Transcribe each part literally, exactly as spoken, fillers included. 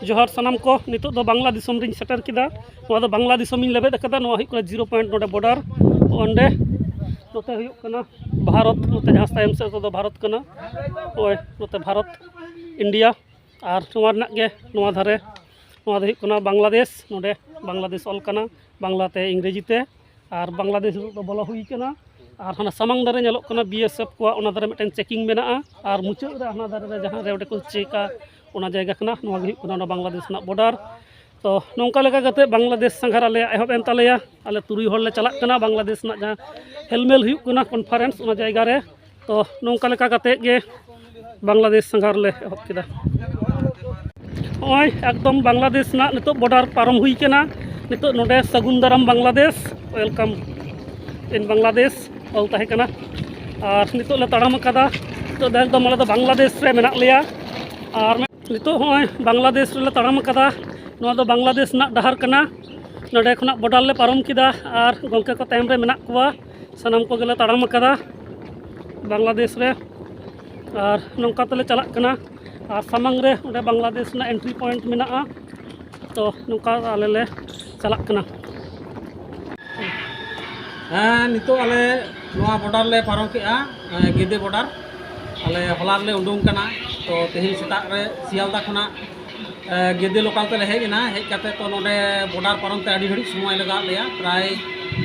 ᱡᱚᱦᱟᱨ ᱥᱟᱱᱟᱢ ᱠᱚ, ᱱᱤᱛᱚᱜ ᱫᱚ ᱵᱟᱝᱞᱟ ᱫᱤᱥᱚᱢ ᱨᱤᱧ ᱥᱮᱴᱮᱨ ᱠᱮᱫᱟ᱾ ᱱᱚᱣᱟ ᱫᱚ ᱵᱟᱝᱞᱟ ᱫᱤᱥᱚᱢ ᱤᱧ ᱞᱮᱵᱮᱫ ᱟᱠᱟᱫᱟ᱾ ᱱᱚᱣᱟ ᱦᱩᱭᱩᱜ ᱠᱟᱱᱟ ᱡᱤᱨᱳ ᱯᱚᱭᱮᱱᱴ, ᱱᱚᱰᱮ ᱵᱚᱰᱟᱨ᱾ ᱚᱸᱰᱮ ᱱᱚᱛᱮ ᱦᱩᱭᱩᱜ ᱠᱟᱱᱟ ᱵᱷᱟᱨᱚᱛ, ᱱᱚᱛᱮ ᱡᱟᱦᱟᱸ ᱛᱟᱭᱚᱢ ᱥᱮᱫ ᱫᱚ ᱵᱷᱟᱨᱚᱛ ᱠᱟᱱᱟ᱾ ᱱᱚᱜᱼᱚᱭ ᱱᱚᱛᱮ ᱵᱷᱟᱨᱚᱛ, ᱤᱱᱰᱤᱭᱟ᱾ ᱟᱨ ᱱᱚᱣᱟ ᱨᱮᱱᱟᱜ ᱜᱮ ᱱᱚᱣᱟ ᱫᱷᱟᱨᱮ, ᱱᱚᱣᱟ ᱫᱚ ᱦᱩᱭᱩᱜ ᱠᱟᱱᱟ ᱵᱟᱝᱞᱟᱫᱮᱥ᱾ ᱱᱚᱰᱮ ᱵᱟᱝᱞᱟᱫᱮᱥ ᱚᱞ ᱠᱟᱱᱟ, ᱵᱟᱝᱞᱟᱛᱮ, ᱤᱝᱨᱮᱡᱤ ᱛᱮ᱾ ᱟᱨ ᱵᱟᱝᱞᱟᱫᱮᱥ ᱱᱤᱛᱚᱜ ᱫᱚ ᱵᱚᱞᱚ ᱦᱩᱭ ᱠᱟᱱᱟ᱾ ᱟᱨ ᱦᱟᱱᱟ ᱥᱟᱢᱟᱝ ᱫᱟᱨᱮ ᱧᱮᱞᱚᱜ ᱠᱟᱱᱟ ᱵᱤ ᱮᱥ ᱮᱯᱷ ᱠᱚᱣᱟᱜ, ᱚᱱᱟ ᱫᱟᱨᱮ ᱢᱤᱫᱴᱮᱱ ᱪᱮᱠᱤᱝ ᱢᱮᱱᱟᱜᱼᱟ᱾ ᱟᱨ ᱢᱩᱪᱟᱹᱫ ᱨᱮ ᱦᱟᱱᱟ ᱫᱟᱨᱮ ᱨᱮ ᱡᱟᱦᱟᱸ ᱨᱮ ᱚᱸᱰᱮ ᱠᱚ ᱪᱮᱠᱟ, ᱚᱱᱟ ᱡᱟᱭᱜᱟ ᱠᱟᱱᱟ᱾ ᱱᱚᱣᱟ ᱜᱮ ᱦᱩᱭᱩᱜ ᱠᱟᱱᱟ ᱚᱱᱟ ᱵᱟᱝᱞᱟᱫᱮᱥ ᱨᱮᱱᱟᱜ ᱵᱚᱰᱟᱨ᱾ ᱛᱚ ᱱᱚᱝᱠᱟ ᱞᱮᱠᱟ ᱠᱟᱛᱮ ᱵᱟᱝᱞᱟᱫᱮᱥ ᱥᱟᱸᱜᱷᱟᱨ ᱟᱞᱮᱭᱟᱜ ᱮᱦᱚᱵ ᱮᱱ ᱛᱟᱞᱮᱭᱟ᱾ ᱟᱞᱮ ᱛᱩᱨᱩᱭ ᱦᱚᱲ ᱞᱮ ᱪᱟᱞᱟᱜ ᱠᱟᱱᱟ ᱵᱟᱝᱞᱟᱫᱮᱥ ᱨᱮᱱᱟᱜ ᱡᱟᱦᱟᱸ ᱦᱮᱞᱢᱮᱞ ᱦᱩᱭᱩᱜ ᱠᱟᱱᱟ ᱠᱚᱱᱯᱷᱟᱨᱮᱱᱥ, ᱚᱱᱟ ᱡᱟᱭᱜᱟ ᱨᱮ᱾ ᱛᱚ ᱱᱚᱝᱠᱟ ᱞᱮᱠᱟ ᱠᱟᱛᱮ ᱜᱮ ᱵᱟᱝᱞᱟᱫᱮᱥ ᱥᱟᱸᱜᱷᱟᱨ ᱞᱮ ᱮᱦᱚᱵ ᱠᱮᱫᱟ᱾ ᱱᱚᱜᱼᱚᱭ ᱮᱠᱫᱚᱢ ᱵᱟᱝᱞᱟᱫᱮᱥ ᱨᱮᱱᱟᱜ ᱱᱤᱛᱚᱜ ᱵᱚᱰᱟᱨ ᱯᱟᱨᱚᱢ ᱦᱩᱭ ᱠᱟᱱᱟ᱾ ᱱᱤᱛᱚᱜ ᱱᱚᱰᱮ ᱥᱟᱹᱜᱩᱱ ᱫᱟᱨᱟᱢ ᱵᱟᱝᱞᱟᱫᱮᱥ, welcome in ᱵᱟᱝᱞᱟᱫᱮᱥ ᱚᱞ ᱛᱟᱦᱮᱸ ᱠᱟᱱᱟ᱾ ᱟᱨ ᱱᱤᱛᱚᱜ ᱞᱮ ᱛᱟᱲᱟᱢ ᱟᱠᱟᱫᱟ᱾ ᱱᱤᱛᱚᱜ ᱫᱚ ᱮᱠᱫᱚᱢ ᱟᱞᱮ ᱫᱚ ᱵᱟᱝᱞᱟᱫᱮᱥ ᱨᱮ ᱢᱮᱱᱟᱜ ᱞᱮᱭᱟ᱾ ᱟᱨ ᱱᱤᱛᱚᱜ ᱦᱚᱸᱜᱼᱚᱭ ᱵᱟᱝᱞᱟᱫᱮᱥ ᱨᱮᱞᱮ ᱛᱟᱲᱟᱢ ᱟᱠᱟᱫᱟ᱾ ᱱᱚᱣᱟ ᱫᱚ ᱵᱟᱝᱞᱟᱫᱮᱥ ᱨᱮᱱᱟᱜ ᱰᱟᱦᱟᱨ ᱠᱟᱱᱟ᱾ ᱱᱚᱰᱮ ᱠᱷᱚᱱᱟᱜ ᱵᱚᱰᱟᱨ ᱞᱮ ᱯᱟᱨᱚᱢ ᱠᱮᱫᱟ᱾ ᱟᱨ ᱜᱚᱢᱠᱮ ᱠᱚ ᱛᱟᱭᱚᱢ ᱨᱮ ᱢᱮᱱᱟᱜ ᱠᱚᱣᱟ᱾ ᱥᱟᱱᱟᱢ ᱠᱚᱜᱮ ᱞᱮ ᱛᱟᱲᱟᱢ ᱟᱠᱟᱫᱟ ᱵᱟᱝᱞᱟᱫᱮᱥ ᱨᱮ᱾ ᱟᱨ ᱱᱚᱝᱠᱟ ᱛᱮᱞᱮ ᱪᱟᱞᱟᱜ ᱠᱟᱱᱟ᱾ ᱟᱨ ᱥᱟᱢᱟᱝ ᱨᱮ ᱚᱸᱰᱮ ᱵᱟᱝᱞᱟᱫᱮᱥ ᱨᱮᱱᱟᱜ ᱮᱱᱴᱨᱤ ᱯᱚᱭᱮᱱᱴ ᱢᱮᱱᱟᱜᱼᱟ᱾ ᱛᱚ ᱱᱚᱝᱠᱟ ᱟᱞᱮ ᱞᱮ ᱪᱟᱞᱟᱜ ᱠᱟᱱᱟ᱾ ᱦᱮᱸ, ᱱᱤᱛᱚᱜ ᱟᱞᱮ ᱱᱚᱣᱟ ᱵᱚᱰᱟᱨ ᱞᱮ ᱯᱟᱨᱚᱢ ᱠᱮᱜᱼᱟ, ᱮᱸ, ᱜᱮᱫᱮ ᱵᱚᱰᱟᱨ᱾ ᱟᱞᱮ ᱦᱚᱞᱟ ᱨᱮᱞᱮ ᱩᱰᱩᱝ ᱠᱟᱱᱟ᱾ ᱛᱚ ᱛᱮᱦᱮᱧ ᱥᱮᱛᱟᱜ ᱨᱮ ᱥᱤᱭᱟᱞᱫᱟ ᱠᱷᱚᱱᱟᱜ, ᱮᱸ, ᱜᱮᱫᱮ ᱞᱳᱠᱟᱞ ᱛᱮᱞᱮ ᱦᱮᱡ ᱮᱱᱟ᱾ ᱦᱮᱡ ᱠᱟᱛᱮ ᱛᱚ ᱱᱚᱰᱮ ᱵᱚᱰᱟᱨ ᱯᱟᱨᱚᱢ ᱛᱮ ᱟᱹᱰᱤ ᱜᱷᱟᱹᱲᱤᱡ ᱥᱚᱢᱚᱭ ᱞᱟᱜᱟᱣᱟᱫ ᱞᱮᱭᱟ, ᱯᱨᱟᱭ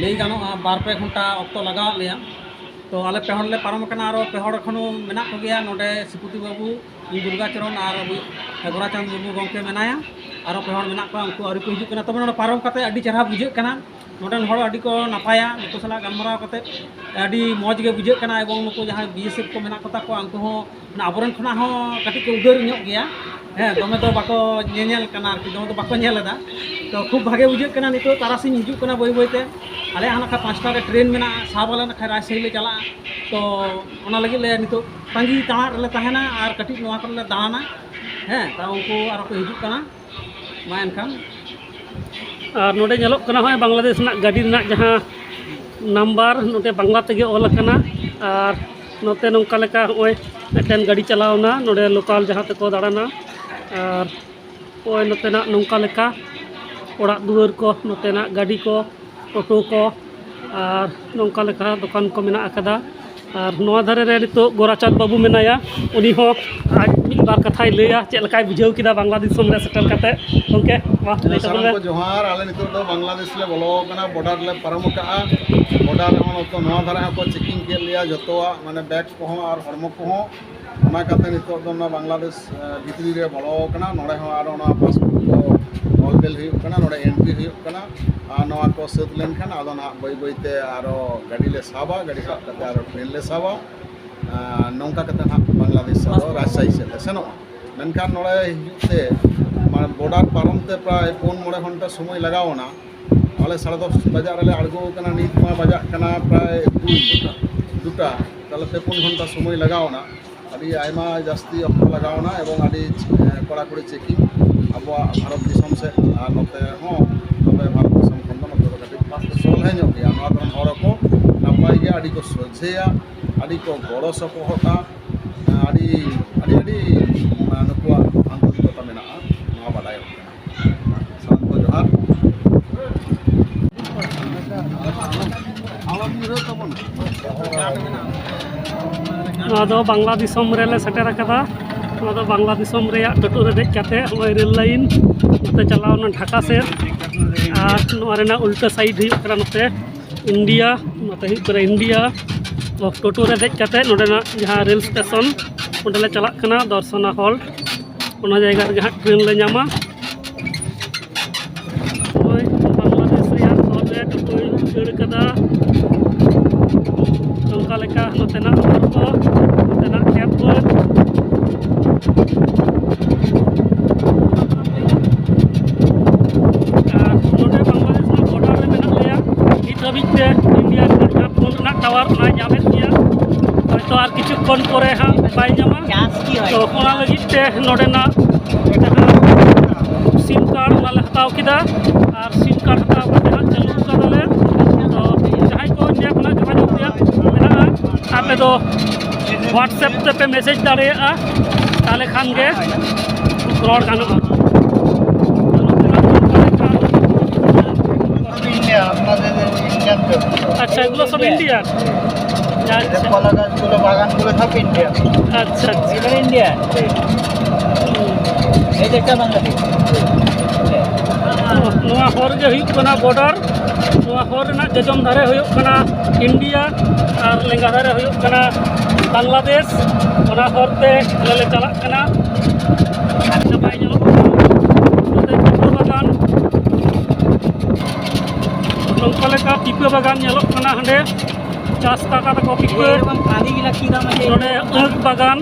ᱞᱟᱹᱭ ᱜᱟᱱᱚᱜᱼᱟ ᱵᱟᱨ ᱯᱮ ᱜᱷᱚᱱᱴᱟ ᱚᱠᱛᱚ ᱞᱟᱜᱟᱣᱟᱫ ᱞᱮᱭᱟ᱾ ᱛᱚ ᱟᱞᱮ ᱯᱮ ᱦᱚᱲ ᱞᱮ ᱯᱟᱨᱚᱢ ᱟᱠᱟᱱᱟ, ᱟᱨᱚ ᱯᱮ ᱦᱚᱲ ᱮᱠᱷᱚᱱᱳ ᱢᱮᱱᱟᱜ ᱠᱚᱜᱮᱭᱟ ᱱᱚᱰᱮ, ᱥᱤᱯᱩᱛᱤ ᱵᱟᱹᱵᱩ, ᱤᱧ ᱫᱩᱨᱜᱟ ᱪᱚᱨᱚᱱ ᱟᱨ ᱟᱵᱚ ᱜᱳᱨᱟᱪᱟᱸᱫᱽ ᱢᱩᱨᱢᱩ ᱜᱚᱢᱠᱮ ᱢᱮᱱᱟᱭᱟ᱾ ᱟᱨᱚ ᱯᱮ ᱦᱚᱲ ᱢᱮᱱᱟᱜ ᱠᱚᱣᱟ, ᱩᱱᱠᱩ ᱟᱹᱣᱨᱤ ᱠᱚ ᱦᱤᱡᱩᱜ ᱠᱟᱱᱟ᱾ ᱛᱚᱵᱮ ᱱᱚᱰᱮ ᱯᱟᱨᱚᱢ ᱠᱟᱛᱮ ᱟᱹᱰᱤ ᱪᱮᱦᱨᱟ ᱵᱩᱡᱷᱟᱹᱜ ᱠᱟᱱᱟ᱾ ᱱᱚᱰᱮᱱ ᱦᱚᱲ ᱟᱹᱰᱤ ᱠᱚ ᱱᱟᱯᱟᱭᱟ, ᱱᱩᱠᱩ ᱥᱟᱞᱟᱜ ᱜᱟᱞᱢᱟᱨᱟᱣ ᱠᱟᱛᱮ ᱟᱹᱰᱤ ᱢᱚᱡᱽ ᱜᱮ ᱵᱩᱡᱷᱟᱹᱜ ᱠᱟᱱᱟ᱾ ᱮᱵᱚᱝ ᱱᱩᱠᱩ ᱡᱟᱦᱟᱸᱭ ᱵᱤ ᱮᱥ ᱮᱯᱷ ᱠᱚ ᱢᱮᱱᱟᱜ ᱠᱚᱛᱟ ᱠᱚᱣᱟ, ᱩᱱᱠᱩ ᱦᱚᱸ ᱢᱟᱱᱮ ᱟᱵᱚᱨᱮᱱ ᱠᱷᱚᱱᱟᱜ ᱦᱚᱸ ᱠᱟᱹᱴᱤᱡ ᱠᱚ ᱩᱫᱟᱹᱨ ᱧᱚᱜ ᱜᱮᱭᱟ᱾ ᱦᱮᱸ, ᱫᱚᱢᱮ ᱫᱚ ᱵᱟᱠᱚ ᱧᱮᱧᱮᱞ ᱠᱟᱱᱟ ᱟᱨᱠᱤ, ᱫᱚᱢᱮ ᱫᱚ ᱵᱟᱠᱚ ᱧᱮᱞ ᱮᱫᱟ᱾ ᱛᱚ ᱠᱷᱩᱵ ᱵᱷᱟᱜᱮ ᱵᱩᱡᱷᱟᱹᱜ ᱠᱟᱱᱟ᱾ ᱱᱤᱛᱚᱜ ᱛᱟᱨᱟᱥᱤᱧ ᱦᱤᱡᱩᱜ ᱠᱟᱱᱟ ᱵᱟᱹᱭ ᱵᱟᱹᱭᱛᱮ᱾ ᱟᱞᱮᱭᱟᱜ ᱦᱚᱸ ᱱᱟᱠᱷᱟ ᱯᱟᱸᱪᱴᱟ ᱨᱮ ᱴᱨᱮᱱ ᱢᱮᱱᱟᱜᱼᱟ, ᱥᱟᱦᱟᱵᱟᱞᱟ ᱱᱟᱠᱷᱟ ᱨᱟᱡᱽᱥᱟᱦᱤ ᱞᱮ ᱪᱟᱞᱟᱜᱼᱟ᱾ ᱛᱚ ᱚᱱᱟ ᱞᱟᱹᱜᱤᱫ ᱞᱮ ᱱᱤᱛᱚᱜ ᱛᱟᱺᱜᱤ ᱛᱟᱲᱟᱜ ᱨᱮᱞᱮ ᱛᱟᱦᱮᱱᱟ ᱟᱨ ᱠᱟᱹᱴᱤᱡ ᱱᱚᱣᱟ ᱠᱚᱨᱮ ᱞᱮ ᱫᱟᱬᱟᱱᱟ᱾ ᱦᱮᱸ, ᱛᱟᱣ ᱩᱱᱠᱩ ᱟᱨᱚ ᱠᱚ ᱦᱤᱡᱩᱜ ᱠᱟᱱᱟ᱾ ᱢᱟ ᱮᱱᱠᱷᱟᱱ, ᱟᱨ ᱱᱚᱰᱮ ᱧᱮᱞᱚᱜ ᱠᱟᱱᱟ ᱦᱚᱸᱜᱼᱚᱭ ᱵᱟᱝᱞᱟᱫᱮᱥ ᱨᱮᱱᱟᱜ ᱜᱟᱹᱰᱤ ᱨᱮᱱᱟᱜ ᱡᱟᱦᱟᱸ ᱱᱟᱢᱵᱟᱨ ᱱᱚᱰᱮ ᱵᱟᱝᱞᱟ ᱛᱮᱜᱮ ᱚᱞ ᱟᱠᱟᱱᱟ᱾ ᱟᱨ ᱱᱚᱛᱮ ᱱᱚᱝᱠᱟ ᱞᱮᱠᱟ ᱦᱚᱸᱜᱼᱚᱭ ᱢᱤᱫᱴᱮᱱ ᱜᱟᱹᱰᱤ ᱪᱟᱞᱟᱣ ᱮᱱᱟ ᱱᱚᱰᱮ ᱞᱳᱠᱟᱞ ᱡᱟᱦᱟᱸ ᱛᱮᱠᱚ ᱫᱟᱬᱟᱱᱟ᱾ ᱟᱨ ᱱᱚᱜᱼᱚᱭ ᱱᱚᱛᱮᱱᱟᱜ ᱱᱚᱝᱠᱟ ᱞᱮᱠᱟ ᱚᱲᱟᱜ ᱫᱩᱣᱟᱹᱨ ᱠᱚ, ᱱᱚᱛᱮᱱᱟᱜ ᱜᱟᱹᱰᱤ ᱠᱚ, ᱴᱳᱴᱳ ᱠᱚ, ᱟᱨ ᱱᱚᱝᱠᱟ ᱞᱮᱠᱟ ᱫᱚᱠᱟᱱ ᱠᱚ ᱢᱮᱱᱟᱜ ᱟᱠᱟᱫᱟ᱾ ᱟᱨ ᱱᱚᱣᱟ ᱫᱷᱟᱨᱮ ᱨᱮ ᱱᱤᱛᱚᱜ ᱜᱳᱨᱟᱪᱟᱸᱫᱽ ᱵᱟᱹᱵᱩ ᱢᱮᱱᱟᱭᱟ, ᱩᱱᱤ ᱦᱚᱸ ᱟᱡ ᱢᱤᱫ ᱵᱟᱨ ᱠᱟᱛᱷᱟᱭ ᱞᱟᱹᱭᱟ ᱪᱮᱫ ᱞᱮᱠᱟᱭ ᱵᱩᱡᱷᱟᱹᱣ ᱠᱮᱫᱟ ᱵᱟᱝᱞᱟᱫᱮᱥ ᱫᱤᱥᱚᱢ ᱨᱮ ᱥᱮᱴᱮᱨ ᱠᱟᱛᱮ᱾ ᱜᱚᱢᱠᱮ, ᱢᱟ ᱞᱟᱹᱭ ᱛᱟᱵᱚᱱ ᱥᱟᱱᱟᱢ ᱢᱮ᱾ ᱠᱚ ᱡᱚᱦᱟᱨ᱾ ᱟᱞᱮ ᱱᱤᱛᱚᱜ ᱫᱚ ᱵᱟᱝᱞᱟᱫᱮᱥ ᱞᱮ ᱵᱚᱞᱚ ᱟᱠᱟᱱᱟ, ᱵᱚᱰᱟᱨ ᱞᱮ ᱯᱟᱨᱚᱢ ᱟᱠᱟᱜᱼᱟ᱾ ᱵᱚᱰᱟᱨ ᱨᱮᱦᱚᱸ ᱱᱚᱛᱮ ᱱᱚᱣᱟ ᱫᱷᱟᱨᱮ ᱦᱚᱸᱠᱚ ᱪᱮᱠᱤᱝ ᱠᱮᱫ ᱞᱮᱭᱟ, ᱡᱚᱛᱚᱣᱟᱜ ᱢᱟᱱᱮ ᱵᱮᱜᱽ ᱠᱚᱦᱚᱸ ᱟᱨ ᱦᱚᱲᱢᱚ ᱠᱚᱦᱚᱸ᱾ ᱚᱱᱟ ᱠᱟᱛᱮ ᱱᱤᱛᱚᱜ ᱫᱚ ᱚᱱᱟ ᱵᱟᱝᱞᱟᱫᱮᱥ, ᱮ, ᱵᱷᱤᱛᱨᱤ ᱨᱮ ᱵᱚᱞᱚ ᱟᱠᱟᱱᱟ᱾ ᱱᱚᱰᱮ ᱦᱚᱸ ᱟᱨᱚ ᱚᱱᱟ ᱯᱟᱥᱯᱳᱨᱴ ᱠᱚ ᱚᱞ ᱵᱮᱞ ᱦᱩᱭᱩᱜ ᱠᱟᱱᱟ, ᱱᱚᱰᱮ ᱮᱱᱴᱨᱤ ᱦᱩᱭᱩᱜ ᱠᱟᱱᱟ᱾ ᱟᱨ ᱱᱚᱣᱟ ᱠᱚ ᱥᱟᱹᱛ ᱞᱮᱱᱠᱷᱟᱱ ᱟᱫᱚ ᱱᱟᱦᱟᱜ ᱵᱟᱹᱭ ᱵᱟᱹᱭ ᱛᱮ ᱟᱨᱚ ᱜᱟᱹᱰᱤ ᱞᱮ ᱥᱟᱵᱟ, ᱜᱟᱹᱰᱤ ᱥᱟᱵ ᱠᱟᱛᱮ ᱟᱨᱚ ᱴᱨᱮᱱ ᱞᱮ ᱥᱟᱵᱟ᱾ ᱟᱨ ᱱᱚᱝᱠᱟ ᱠᱟᱛᱮ ᱱᱟᱦᱟᱜ ᱵᱟᱝᱞᱟᱫᱮᱥ ᱟᱫᱚ ᱨᱟᱡᱽᱥᱟᱦᱤ ᱥᱮᱫ ᱞᱮ ᱥᱮᱱᱚᱜᱼᱟ᱾ ᱢᱮᱱᱠᱷᱟᱱ ᱱᱚᱰᱮ ᱦᱤᱡᱩᱜ ᱛᱮ, ᱢᱟᱱᱮ, ᱵᱚᱰᱟᱨ ᱯᱟᱨᱚᱢ ᱛᱮ ᱯᱨᱟᱭ ᱯᱩᱱ ᱢᱚᱬᱮ ᱜᱷᱚᱱᱴᱟ ᱥᱚᱢᱚᱭ ᱞᱟᱜᱟᱣ ᱮᱱᱟ᱾ ᱟᱞᱮ ᱥᱟᱲᱮ ᱫᱚᱥ ᱵᱟᱡᱟᱜ ᱨᱮᱞᱮ ᱟᱬᱜᱚ ᱟᱠᱟᱱᱟ, ᱱᱤᱛ ᱢᱟ ᱵᱟᱡᱟᱜ ᱠᱟᱱᱟ ᱯᱨᱟᱭ ᱫᱩᱭ, ᱫᱩᱴᱟ᱾ ᱛᱟᱦᱞᱮ ᱯᱮ ᱯᱩᱱ ᱜᱷᱚᱱᱴᱟ ᱥᱚᱢᱚᱭ ᱞᱟᱜᱟᱣ ᱮᱱᱟ᱾ ᱟᱹᱰᱤ ᱟᱭᱢᱟ ᱡᱟᱹᱥᱛᱤ ᱚᱠᱛᱚ ᱞᱟᱜᱟᱣ ᱮᱱᱟ ᱮᱵᱚᱝ ᱟᱹᱰᱤ, ᱮ, ᱠᱚᱲᱟᱠᱩᱲᱤ ᱪᱮᱠᱤᱝ᱾ ᱟᱵᱚᱣᱟᱜ ᱵᱷᱟᱨᱚᱛ ᱫᱤᱥᱚᱢ ᱥᱮᱫ ᱟᱨ ᱱᱚᱛᱮ ᱦᱚᱸ, ᱛᱚᱵᱮ ᱵᱷᱟᱨᱚᱛ ᱫᱤᱥᱚᱢ ᱠᱷᱚᱱ ᱫᱚ ᱱᱚᱛᱮ ᱫᱚ ᱠᱟᱹᱴᱤᱡ ᱥᱚᱞᱦᱮ ᱧᱚᱜ ᱜᱮᱭᱟ᱾ ᱱᱚᱣᱟ ᱠᱚᱨᱮᱱ ᱦᱚᱲ ᱦᱚᱸᱠᱚ ᱱᱟᱯᱟᱭ ᱜᱮᱭᱟ, ᱟᱹᱰᱤ ᱠᱚ ᱥᱚᱡᱷᱮᱭᱟ, ᱟᱹᱰᱤ ᱠᱚ ᱜᱚᱲᱚ ᱥᱚᱯᱚᱦᱚᱫᱼᱟ᱾ ᱟᱹᱰᱤ, ᱟᱹᱰᱤ, ᱟᱹᱰᱤ, ᱢᱟᱱᱮ, ᱱᱩᱠᱩᱣᱟᱜ ᱟᱱᱛᱚᱨᱤᱠᱚᱛᱟ ᱢᱮᱱᱟᱜᱼᱟ, ᱱᱚᱣᱟ ᱵᱟᱰᱟᱭᱚᱜ ᱠᱟᱱᱟ᱾ ᱥᱟᱱᱟᱢ ᱠᱚ ᱡᱚᱦᱟᱨ᱾ ᱱᱚᱣᱟ ᱫᱚ ᱵᱟᱝᱞᱟ ᱫᱤᱥᱚᱢ ᱨᱮᱞᱮ ᱥᱮᱴᱮᱨ ᱟᱠᱟᱫᱟ᱾ ᱱᱚᱣᱟ ᱫᱚ ᱵᱟᱝᱞᱟ ᱫᱤᱥᱚᱢ ᱨᱮᱭᱟᱜ ᱴᱳᱴᱳ ᱨᱮ ᱫᱮᱡ ᱠᱟᱛᱮ ᱱᱚᱜᱼᱚᱭ ᱨᱮᱞ ᱞᱟᱭᱤᱱ ᱱᱚᱛᱮ ᱪᱟᱞᱟᱣ ᱮᱱᱟ ᱰᱷᱟᱠᱟ ᱥᱮᱫ, ᱟᱨ ᱱᱚᱣᱟ ᱨᱮᱱᱟᱜ ᱩᱞᱴᱟᱹ ᱥᱟᱭᱤᱰ ᱦᱩᱭᱩᱜ ᱠᱟᱱᱟ ᱱᱚᱛᱮ ᱤᱱᱰᱤᱭᱟ, ᱱᱚᱛᱮ ᱦᱩᱭᱩᱜ ᱠᱟᱱᱟ ᱤᱱᱰᱤᱭᱟ᱾ ᱛᱚ, ᱴᱳᱴᱳ ᱨᱮ ᱫᱮᱡ ᱠᱟᱛᱮ ᱱᱚᱰᱮᱱᱟᱜ ᱡᱟᱦᱟᱸ ᱨᱮᱞ ᱥᱴᱮᱥᱚᱱ, ᱚᱸᱰᱮ ᱞᱮ ᱪᱟᱞᱟᱜ ᱠᱟᱱᱟ, ᱫᱚᱨᱥᱚᱱᱟ ᱦᱚᱞᱴ᱾ ᱚᱱᱟ ᱡᱟᱭᱜᱟ ᱨᱮᱜᱮ ᱦᱟᱸᱜ ᱴᱨᱮᱱ ᱞᱮ ᱧᱟᱢᱟ᱾ ᱱᱚᱜᱼᱚᱭ ᱵᱟᱝᱞᱟᱫᱮᱥ ᱨᱮᱭᱟᱜ ᱦᱚᱨ ᱨᱮ ᱴᱳᱴᱳᱭ ᱫᱟᱹᱲ ᱠᱟᱫᱟ᱾ ᱱᱚᱝᱠᱟ ᱞᱮᱠᱟ ᱱᱚᱛᱮᱱᱟᱜ ᱦᱚᱨ ᱠᱚ, ᱱᱚᱛᱮᱱᱟᱜ ᱠᱷᱮᱛ ᱵᱟᱹᱫᱽ᱾ ᱟᱨ ᱱᱚᱰᱮ ᱵᱟᱝᱞᱟᱫᱮᱥ ᱨᱮᱱᱟᱜ ᱵᱚᱰᱟᱨ ᱨᱮ ᱢᱮᱱᱟᱜ ᱞᱮᱭᱟ᱾ ᱱᱤᱛ ᱦᱟᱹᱵᱤᱡ ᱛᱮ ᱤᱱᱰᱤᱭᱟ ᱨᱮᱱᱟᱜ ᱡᱟᱦᱟᱸ ᱯᱷᱳᱱ ᱨᱮᱱᱟᱜ ᱴᱟᱣᱟᱨ, ᱚᱱᱟᱭ ᱧᱟᱢᱮᱫ ᱜᱮᱭᱟ᱾ ᱦᱚᱭᱛᱳ ᱟᱨ ᱠᱤᱪᱷᱩ ᱠᱷᱚᱱ ᱯᱚᱨᱮ ᱦᱟᱸᱜ ᱵᱟᱭ ᱧᱟᱢᱟ᱾ ᱛᱚ, ᱚᱱᱟ ᱞᱟᱹᱜᱤᱫ ᱛᱮ ᱱᱚᱰᱮᱱᱟᱜ ᱡᱟᱦᱟᱸ ᱥᱤᱢ ᱠᱟᱨᱰ, ᱚᱱᱟ ᱞᱮ ᱦᱟᱛᱟᱣ ᱠᱮᱫᱟ᱾ ᱟᱨ ᱥᱤᱢ ᱠᱟᱨᱰ ᱦᱟᱛᱟᱣ ᱠᱟᱛᱮ ᱦᱟᱸᱜ ᱪᱟᱹᱞᱩ ᱠᱟᱫᱟᱞᱮ᱾ ᱛᱚ, ᱡᱟᱦᱟᱸᱭ ᱠᱚ ᱤᱱᱰᱤᱭᱟ ᱠᱷᱚᱱᱟᱜ ᱡᱳᱜᱟᱡᱳᱜᱽ ᱨᱮᱭᱟᱜ ᱢᱮᱱᱟᱜᱼᱟ, ᱟᱯᱮ ᱫᱚ WhatsApp ᱛᱮᱯᱮ ᱢᱮᱥᱮᱡᱽ ᱫᱟᱲᱮᱭᱟᱜᱼᱟ, ᱛᱟᱦᱚᱞᱮ ᱠᱷᱟᱱ ᱜᱮ ᱨᱚᱲ ᱜᱟᱱᱚᱜᱼᱟ᱾ আচ্ছা, এগুলো সব ইন্ডিয়ান। আচ্ছা। কলা গাছগুলো, বাগানগুলো সব ইন্ডিয়ান। আচ্ছা, আচ্ছা। এটা ইন্ডিয়ান। এই যে একটা বাংলাদেশ। ᱱᱚᱣᱟ ᱦᱚᱨ ᱜᱮ ᱦᱩᱭᱩᱜ ᱠᱟᱱᱟ ᱵᱚᱰᱟᱨ᱾ ᱱᱚᱣᱟ ᱦᱚᱨ ᱨᱮᱱᱟᱜ ᱡᱚᱡᱚᱢ ᱫᱷᱟᱨᱮ ᱦᱩᱭᱩᱜ ᱠᱟᱱᱟ ᱤᱱᱰᱤᱭᱟ ᱟᱨ ᱞᱮᱸᱜᱟ ᱫᱷᱟᱨᱮ ᱦᱩᱭᱩᱜ ᱠᱟᱱᱟ ᱵᱟᱝᱞᱟᱫᱮᱥ᱾ ᱚᱱᱟ ᱦᱚᱨ ᱛᱮ ᱟᱞᱮ ᱞᱮ ᱪᱟᱞᱟᱜ ᱠᱟᱱᱟ᱾ ᱟᱹᱰᱤ ᱱᱟᱯᱟᱭ ᱧᱮᱞᱚᱜ ᱠᱟᱱᱟ ᱱᱚᱛᱮ ᱯᱤᱯᱟᱹ ᱵᱟᱜᱟᱱ᱾ ᱱᱚᱝᱠᱟ ᱞᱮᱠᱟ ᱯᱤᱯᱟᱹ ᱵᱟᱜᱟᱱ ᱧᱮᱞᱚᱜ ᱠᱟᱱᱟ ᱦᱟᱸᱰᱮ᱾ ᱪᱟᱥ ᱟᱠᱟᱫᱟ ᱠᱚ ᱯᱤᱯᱟᱹ᱾ ᱱᱚᱰᱮ ᱟᱹᱠ ᱵᱟᱜᱟᱱ,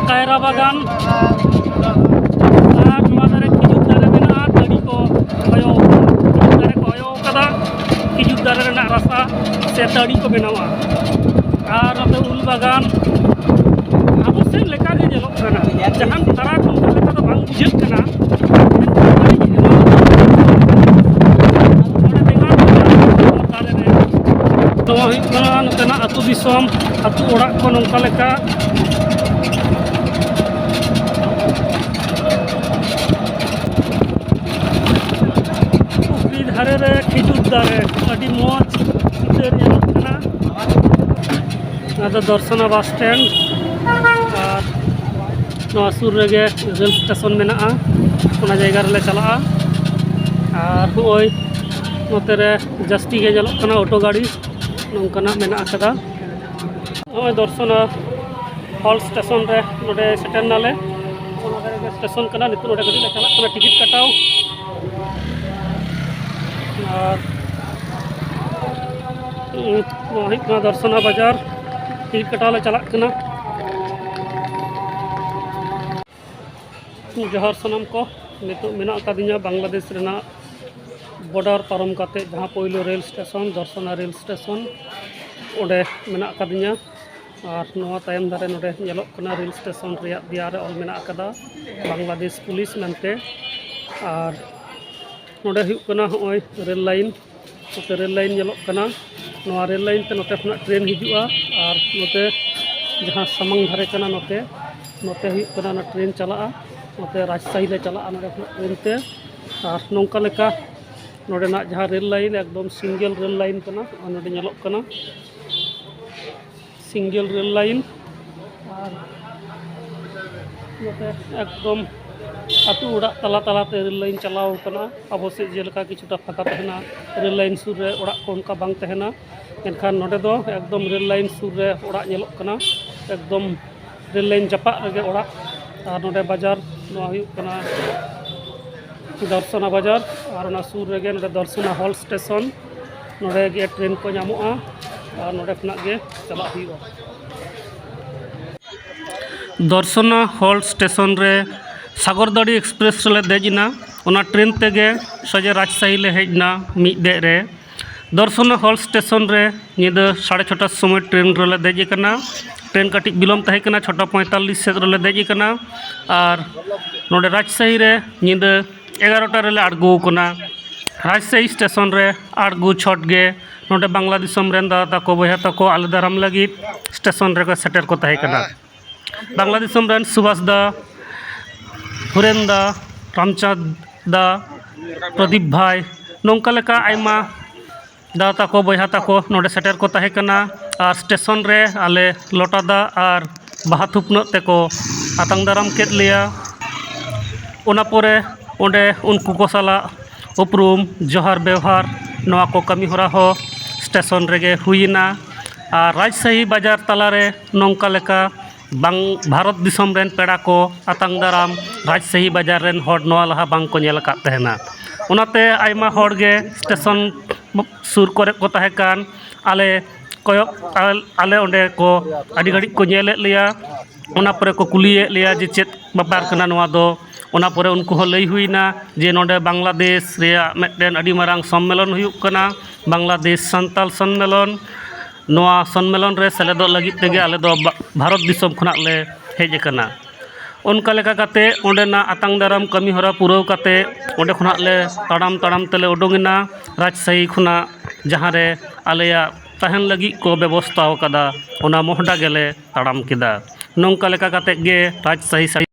ᱠᱟᱭᱨᱟ ᱵᱟᱜᱟᱱ, ᱟᱨ ᱱᱚᱣᱟ ᱫᱷᱟᱨᱮ ᱠᱷᱤᱡᱩᱨ ᱫᱟᱨᱮ ᱢᱮᱱᱟᱜᱼᱟ, ᱛᱟᱹᱲᱤ ᱠᱚ ᱦᱚᱭᱚ ᱟᱠᱟᱱᱟ᱾ ᱠᱷᱤᱡᱩᱨ ᱫᱟᱨᱮ ᱠᱚ ᱦᱚᱭᱚ ᱟᱠᱟᱫᱟ, ᱠᱷᱤᱡᱩᱨ ᱫᱟᱨᱮ ᱨᱮᱱᱟᱜ ᱨᱟᱥᱟ ᱥᱮ ᱛᱟᱹᱲᱤ ᱠᱚ ᱵᱮᱱᱟᱣᱟ᱾ ᱟᱨ ᱱᱚᱛᱮ ᱩᱞ ᱵᱟᱜᱟᱱ, ᱟᱵᱚ ᱥᱮᱫ ᱞᱮᱠᱟ ᱜᱮ ᱧᱮᱞᱚᱜ ᱠᱟᱱᱟ᱾ ᱡᱟᱦᱟᱱ ᱯᱷᱟᱨᱟᱠ ᱚᱱᱠᱟ ᱞᱮᱠᱟ ᱫᱚ ᱵᱟᱝ ᱵᱩᱡᱷᱟᱹᱜ ᱠᱟᱱᱟ᱾ ᱢᱮᱱᱠᱷᱟᱱ ᱱᱚᱰᱮ ᱵᱮᱸᱜᱟᱲ ᱠᱚ ᱪᱟᱥ ᱫᱟᱨᱮ ᱨᱮ᱾ ᱱᱚᱣᱟ ᱦᱩᱭᱩᱜ ᱠᱟᱱᱟ ᱱᱚᱛᱮᱱᱟᱜ ᱟᱹᱛᱩ ᱫᱤᱥᱚᱢ, ᱟᱹᱛᱩ ᱚᱲᱟᱜ ᱠᱚ ᱱᱚᱝᱠᱟ ᱞᱮᱠᱟ᱾ ᱯᱩᱠᱷᱨᱤ ᱫᱷᱟᱨᱮ ᱨᱮ ᱠᱷᱤᱡᱩᱨ ᱫᱟᱨᱮ, ᱟᱹᱰᱤ ᱢᱚᱡᱽ ᱪᱤᱛᱟᱹᱨ ᱧᱮᱞᱚᱜ ᱠᱟᱱᱟ᱾ ᱱᱚᱣᱟ ᱫᱚ ᱫᱚᱨᱥᱚᱱᱟ ᱵᱟᱥ ᱥᱴᱮᱱᱰ, ᱟᱨ ᱱᱚᱣᱟ ᱥᱩᱨ ᱨᱮᱜᱮ ᱨᱮᱞ ᱥᱴᱮᱥᱚᱱ ᱢᱮᱱᱟᱜᱼᱟ, ᱚᱱᱟ ᱡᱟᱭᱜᱟ ᱨᱮᱞᱮ ᱪᱟᱞᱟᱜᱼᱟ᱾ ᱟᱨ ᱱᱚᱜᱼᱚᱭ ᱱᱚᱛᱮ ᱨᱮ ᱡᱟᱹᱥᱛᱤ ᱜᱮ ᱧᱮᱞᱚᱜ ᱠᱟᱱᱟ ᱚᱴᱳ ᱜᱟᱹᱰᱤ, ᱱᱚᱝᱠᱟᱱᱟᱜ ᱢᱮᱱᱟᱜ ᱟᱠᱟᱫᱟ᱾ ᱱᱚᱜᱼᱚᱭ ᱫᱚᱨᱥᱚᱱᱟ ᱦᱚᱞ ᱥᱴᱮᱥᱚᱱ ᱨᱮ ᱱᱚᱰᱮ ᱥᱮᱴᱮᱨ ᱱᱟᱞᱮ᱾ ᱱᱚᱣᱟ ᱫᱷᱟᱨᱮ ᱜᱮ ᱥᱴᱮᱥᱚᱱ ᱠᱟᱱᱟ᱾ ᱱᱤᱛᱚᱜ ᱱᱚᱰᱮ ᱠᱟᱹᱴᱤᱡ ᱞᱮ ᱪᱟᱞᱟᱜ ᱠᱟᱱᱟ ᱴᱤᱠᱤᱴ ᱠᱟᱴᱟᱣ᱾ ᱟᱨ, ᱩᱸ, ᱱᱚᱣᱟ ᱦᱩᱭᱩᱜ ᱠᱟᱱᱟ ᱫᱚᱨᱥᱚᱱᱟ ᱵᱟᱡᱟᱨ᱾ ᱴᱤᱠᱤᱴ ᱠᱟᱴᱟᱣ ᱞᱮ ᱪᱟᱞᱟᱜ ᱠᱟᱱᱟ᱾ ᱡᱚᱦᱟᱨ ᱥᱟᱱᱟᱢ ᱠᱚ, ᱱᱤᱛᱚᱜ ᱢᱮᱱᱟᱜ ᱟᱠᱟᱫᱤᱧᱟ ᱵᱟᱝᱞᱟᱫᱮᱥ ᱨᱮᱱᱟᱜ ᱵᱚᱰᱟᱨ ᱯᱟᱨᱚᱢ ᱠᱟᱛᱮ, ᱡᱟᱦᱟᱸ ᱯᱳᱭᱞᱳ ᱨᱮᱞ ᱥᱴᱮᱥᱚᱱ, ᱫᱚᱨᱥᱚᱱᱟ ᱨᱮᱞ ᱥᱴᱮᱥᱚᱱ, ᱚᱸᱰᱮ ᱢᱮᱱᱟᱜ ᱟᱠᱟᱫᱤᱧᱟ᱾ ᱟᱨ ᱱᱚᱣᱟ ᱛᱟᱭᱚᱢ ᱫᱷᱟᱨᱮ ᱱᱚᱰᱮ ᱧᱮᱞᱚᱜ ᱠᱟᱱᱟ ᱨᱮᱞ ᱥᱴᱮᱥᱚᱱ ᱨᱮᱭᱟᱜ ᱫᱮᱭᱟ ᱨᱮ ᱚᱞ ᱢᱮᱱᱟᱜ ᱟᱠᱟᱫᱟ ᱵᱟᱝᱞᱟᱫᱮᱥ ᱯᱩᱞᱤᱥ ᱢᱮᱱᱛᱮ᱾ ᱟᱨ ᱱᱚᱰᱮ ᱦᱩᱭᱩᱜ ᱠᱟᱱᱟ ᱦᱚᱸᱜᱼᱚᱭ ᱨᱮᱞ ᱞᱟᱭᱤᱱ, ᱱᱚᱛᱮ ᱨᱮᱞ ᱞᱟᱭᱤᱱ ᱧᱮᱞᱚᱜ ᱠᱟᱱᱟ᱾ ᱱᱚᱣᱟ ᱨᱮᱞ ᱞᱟᱭᱤᱱ ᱛᱮ ᱱᱚᱛᱮ ᱠᱷᱚᱱᱟᱜ ᱴᱨᱮᱱ ᱦᱤᱡᱩᱜᱼᱟ᱾ ᱟᱨ ᱱᱚᱛᱮ ᱡᱟᱦᱟᱸ ᱥᱟᱢᱟᱝ ᱫᱷᱟᱨᱮ ᱠᱟᱱᱟ, ᱱᱚᱛᱮ, ᱱᱚᱛᱮ ᱦᱩᱭᱩᱜ ᱠᱟᱱᱟ ᱚᱱᱟ ᱴᱨᱮᱱ ᱪᱟᱞᱟᱜᱼᱟ, ᱱᱚᱛᱮ ᱨᱟᱡᱽᱥᱟᱦᱤ ᱞᱮ ᱪᱟᱞᱟᱜᱼᱟ ᱱᱚᱰᱮ ᱠᱷᱚᱱᱟᱜ ᱴᱨᱮᱱ ᱛᱮ᱾ ᱟᱨ ᱱᱚᱝᱠᱟ ᱞᱮᱠᱟ ᱱᱚᱰᱮᱱᱟᱜ ᱡᱟᱦᱟᱸ ᱨᱮᱞ ᱞᱟᱭᱤᱱ, ᱮᱠᱫᱚᱢ ᱥᱤᱝᱜᱮᱞ ᱨᱮᱞ ᱞᱟᱭᱤᱱ ᱠᱟᱱᱟ, ᱱᱚᱜᱼᱚᱭ ᱱᱚᱰᱮ ᱧᱮᱞᱚᱜ ᱠᱟᱱᱟ ᱥᱤᱝᱜᱮᱞ ᱨᱮᱞ ᱞᱟᱭᱤᱱ᱾ ᱟᱨ ᱱᱚᱛᱮ ᱮᱠᱫᱚᱢ ᱟᱹᱛᱩ ᱚᱲᱟᱜ ᱛᱟᱞᱟ ᱛᱟᱞᱟᱛᱮ ᱨᱮᱞ ᱞᱟᱭᱤᱱ ᱪᱟᱞᱟᱣ ᱠᱟᱱᱟ᱾ ᱟᱵᱚ ᱥᱮᱫ ᱡᱮᱞᱮᱠᱟ ᱠᱤᱪᱷᱩᱴᱟ ᱯᱷᱟᱸᱠᱟ ᱛᱟᱦᱮᱱᱟ, ᱨᱮᱞ ᱞᱟᱭᱤᱱ ᱥᱩᱨ ᱨᱮ ᱚᱲᱟᱜ ᱠᱚ ᱚᱱᱠᱟ ᱵᱟᱝ ᱛᱟᱦᱮᱱᱟ, ᱢᱮᱱᱠᱷᱟᱱ ᱱᱚᱰᱮ ᱫᱚ ᱮᱠᱫᱚᱢ ᱨᱮᱞ ᱞᱟᱭᱤᱱ ᱥᱩᱨ ᱨᱮ ᱚᱲᱟᱜ ᱧᱮᱞᱚᱜ ᱠᱟᱱᱟ᱾ ᱮᱠᱫᱚᱢ ᱨᱮᱞ ᱞᱟᱭᱤᱱ ᱡᱟᱯᱟᱜ ᱨᱮᱜᱮ ᱚᱲᱟᱜ᱾ ᱟᱨ ᱱᱚᱰᱮ ᱵᱟᱡᱟᱨ, ᱱᱚᱣᱟ ᱦᱩᱭᱩᱜ ᱠᱟᱱᱟ ᱫᱚᱨᱥᱚᱱᱟ ᱵᱟᱡᱟᱨ, ᱟᱨ ᱚᱱᱟ ᱥᱩᱨ ᱨᱮᱜᱮ ᱱᱚᱰᱮ ᱫᱚᱨᱥᱚᱱᱟ ᱦᱚᱞ ᱥᱴᱮᱥᱚᱱ᱾ ᱱᱚᱰᱮ ᱜᱮ ᱴᱨᱮᱱ ᱠᱚ ᱧᱟᱢᱚᱜᱼᱟ ᱟᱨ ᱱᱚᱰᱮ ᱠᱷᱚᱱᱟᱜ ᱜᱮ ᱪᱟᱞᱟᱜ ᱦᱩᱭᱩᱜᱼᱟ᱾ ᱫᱚᱨᱥᱚᱱᱟ ᱦᱚᱞ ᱥᱴᱮᱥᱚᱱ ᱨᱮ ᱥᱟᱜᱚᱨᱫᱟᱲᱤ ᱮᱠᱥᱯᱨᱮᱥ ᱨᱮᱞᱮ ᱫᱮᱡ ᱮᱱᱟ᱾ ᱚᱱᱟ ᱴᱨᱮᱱ ᱛᱮᱜᱮ ᱥᱚᱡᱷᱮ ᱨᱟᱡᱽᱥᱟᱦᱤ ᱞᱮ ᱦᱮᱡ ᱮᱱᱟ ᱢᱤᱫ ᱰᱮᱡ ᱨᱮ᱾ ᱫᱚᱨᱥᱚᱱᱟ ᱦᱚᱞ ᱥᱴᱮᱥᱚᱱ ᱨᱮ ᱧᱤᱫᱟᱹ ᱥᱟᱲᱮ ᱪᱷᱚᱴᱟ ᱥᱚᱢᱚᱭ ᱴᱨᱮᱱ ᱨᱮᱞᱮ ᱫᱮᱡ ᱟᱠᱟᱱᱟ᱾ ᱴᱨᱮᱱ ᱠᱟᱹᱴᱤᱡ ᱵᱤᱞᱚᱢ ᱛᱟᱦᱮᱸ ᱠᱟᱱᱟ, ᱪᱷᱚᱴᱟ ᱯᱚᱸᱭᱛᱟᱞᱞᱤᱥ ᱥᱮᱫ ᱨᱮᱞᱮ ᱫᱮᱡ ᱟᱠᱟᱱᱟ᱾ ᱟᱨ ᱱᱚᱰᱮ ᱨᱟᱡᱽᱥᱟᱦᱤ ᱨᱮ ᱧᱤᱫᱟᱹ ᱮᱜᱟᱨᱚᱴᱟ ᱨᱮᱞᱮ ᱟᱬᱜᱚ ᱟᱠᱟᱱᱟ᱾ ᱨᱟᱡᱽᱥᱟᱦᱤ ᱥᱴᱮᱥᱚᱱ ᱨᱮ ᱟᱬᱜᱚ ᱪᱷᱚᱴ ᱜᱮ ᱱᱚᱰᱮ ᱵᱟᱝᱞᱟ ᱫᱤᱥᱚᱢ ᱨᱮᱱ ᱫᱟᱫᱟ ᱛᱟᱠᱚ, ᱵᱚᱭᱦᱟ ᱛᱟᱠᱚ ᱟᱞᱮ ᱫᱟᱨᱟᱢ ᱞᱟᱹᱜᱤᱫ ᱥᱴᱮᱥᱚᱱ ᱨᱮᱠᱚ ᱥᱮᱴᱮᱨ ᱠᱚ ᱛᱟᱦᱮᱸ ᱠᱟᱱᱟ᱾ ᱵᱟᱝᱞᱟ ᱫᱤᱥᱚᱢ ᱨᱮᱱ ᱥᱩᱵᱷᱟᱥ ᱫᱟ, ᱦᱩᱨᱮᱱ ᱫᱟ, ᱨᱟᱢᱪᱟᱸᱫᱽ ᱫᱟ, ᱯᱨᱚᱫᱤᱯ ᱵᱷᱟᱭ, ᱱᱚᱝᱠᱟ ᱞᱮᱠᱟ ᱟᱭᱢᱟ ᱫᱟᱫᱟ ᱛᱟᱠᱚ, ᱵᱚᱭᱦᱟ ᱛᱟᱠᱚ ᱱᱚᱰᱮ ᱥᱮᱴᱮᱨ ᱠᱚ ᱛᱟᱦᱮᱸ ᱠᱟᱱᱟ᱾ ᱟᱨ ᱥᱴᱮᱥᱚᱱ ᱨᱮ ᱟᱞᱮ ᱞᱚᱴᱟ ᱫᱟᱜ ᱟᱨ ᱵᱟᱦᱟ ᱛᱷᱩᱯᱱᱟᱹᱜ ᱛᱮᱠᱚ ᱟᱛᱟᱝ ᱫᱟᱨᱟᱢ ᱠᱮᱫ ᱞᱮᱭᱟ᱾ ᱚᱱᱟ ᱯᱚᱨᱮ ᱚᱸᱰᱮ ᱩᱱᱠᱩ ᱠᱚ ᱥᱟᱞᱟᱜ ᱩᱯᱨᱩᱢ, ᱡᱚᱦᱟᱨ ᱵᱮᱣᱦᱟᱨ, ᱱᱚᱣᱟ ᱠᱚ ᱠᱟᱹᱢᱤ ᱦᱚᱨᱟ ᱦᱚᱸ ᱥᱴᱮᱥᱚᱱ ᱨᱮᱜᱮ ᱦᱩᱭᱮᱱᱟ᱾ ᱟᱨ ᱨᱟᱡᱽᱥᱟᱦᱤ ᱵᱟᱡᱟᱨ ᱛᱟᱞᱟᱨᱮ ᱱᱚᱝᱠᱟ ᱞᱮᱠᱟ ᱵᱟᱝ, ᱵᱷᱟᱨᱚᱛ ᱫᱤᱥᱚᱢ ᱨᱮᱱ ᱯᱮᱲᱟ ᱠᱚ ᱟᱛᱟᱝ ᱫᱟᱨᱟᱢ ᱨᱟᱡᱽᱥᱟᱦᱤ ᱵᱟᱡᱟᱨ ᱨᱮᱱ ᱦᱚᱲ ᱱᱚᱣᱟ ᱞᱟᱦᱟ ᱵᱟᱝ ᱠᱚ ᱧᱮᱞ ᱟᱠᱟᱫ ᱛᱟᱦᱮᱱᱟ᱾ ᱚᱱᱟᱛᱮ ᱟᱭᱢᱟ ᱦᱚᱲ ᱜᱮ ᱥᱴᱮᱥᱚᱱ ᱥᱩᱨ ᱠᱚᱨᱮ ᱠᱚ ᱛᱟᱦᱮᱸ ᱠᱟᱱ, ᱟᱞᱮ ᱠᱚᱭᱚᱜ, ᱟᱞ-, ᱟᱞᱮ ᱚᱸᱰᱮ ᱠᱚ ᱟᱹᱰᱤ ᱜᱷᱟᱹᱲᱤᱡ ᱠᱚ ᱧᱮᱞᱮᱫ ᱞᱮᱭᱟ᱾ ᱚᱱᱟ ᱯᱚᱨᱮ ᱠᱚ ᱠᱩᱞᱤᱭᱮᱫ ᱞᱮᱭᱟ ᱡᱮ ᱪᱮᱫ ᱵᱮᱯᱟᱨ ᱠᱟᱱᱟ ᱱᱚᱣᱟ ᱫᱚ᱾ ᱚᱱᱟ ᱯᱚᱨᱮ ᱩᱱᱠᱩ ᱦᱚᱸ ᱞᱟᱹᱭ ᱦᱩᱭᱱᱟ ᱡᱮ ᱱᱚᱰᱮ ᱵᱟᱝᱞᱟᱫᱮᱥ ᱨᱮᱭᱟᱜ ᱢᱤᱫᱴᱮᱱ ᱟᱹᱰᱤ ᱢᱟᱨᱟᱝ ᱥᱚᱢᱢᱮᱞᱚᱱ ᱦᱩᱭᱩᱜ ᱠᱟᱱᱟ, ᱵᱟᱝᱞᱟᱫᱮᱥ ᱥᱟᱱᱛᱟᱞ ᱥᱚᱱᱢᱮᱞᱚᱱ᱾ ᱱᱚᱣᱟ ᱥᱚᱱᱢᱮᱞᱚᱱ ᱨᱮ ᱥᱮᱞᱮᱫᱚᱜ ᱞᱟᱹᱜᱤᱫ ᱛᱮᱜᱮ ᱟᱞᱮ ᱫᱚ ᱵᱟ-, ᱵᱷᱟᱨᱚᱛ ᱫᱤᱥᱚᱢ ᱠᱷᱚᱱᱟᱜ ᱞᱮ ᱦᱮᱡ ᱟᱠᱟᱱᱟ᱾ ᱚᱱᱠᱟ ᱞᱮᱠᱟ ᱠᱟᱛᱮ ᱚᱸᱰᱮᱱᱟᱜ ᱟᱛᱟᱝ ᱫᱟᱨᱟᱢ ᱠᱟᱹᱢᱤ ᱦᱚᱨᱟ ᱯᱩᱨᱟᱹᱣ ᱠᱟᱛᱮ ᱚᱸᱰᱮ ᱠᱷᱚᱱᱟᱜ ᱞᱮ ᱛᱟᱲᱟᱢ ᱛᱟᱲᱟᱢ ᱛᱮᱞᱮ ᱩᱰᱩᱝ ᱮᱱᱟ ᱨᱟᱡᱽᱥᱟᱦᱤ ᱠᱷᱚᱱᱟᱜ, ᱡᱟᱦᱟᱸ ᱨᱮ ᱟᱞᱮᱭᱟᱜ ᱛᱟᱦᱮᱱ ᱞᱟᱹᱜᱤᱫ ᱠᱚ ᱵᱮᱵᱚᱥᱛᱷᱟ ᱟᱠᱟᱫᱟ, ᱚᱱᱟ ᱢᱚᱦᱰᱟ ᱜᱮᱞᱮ ᱛᱟᱲᱟᱢ ᱠᱮᱫᱟ᱾ ᱱᱚᱝᱠᱟ ᱞᱮᱠᱟ ᱠᱟᱛᱮ ᱜᱮ ᱨᱟᱡᱽᱥᱟᱦᱤ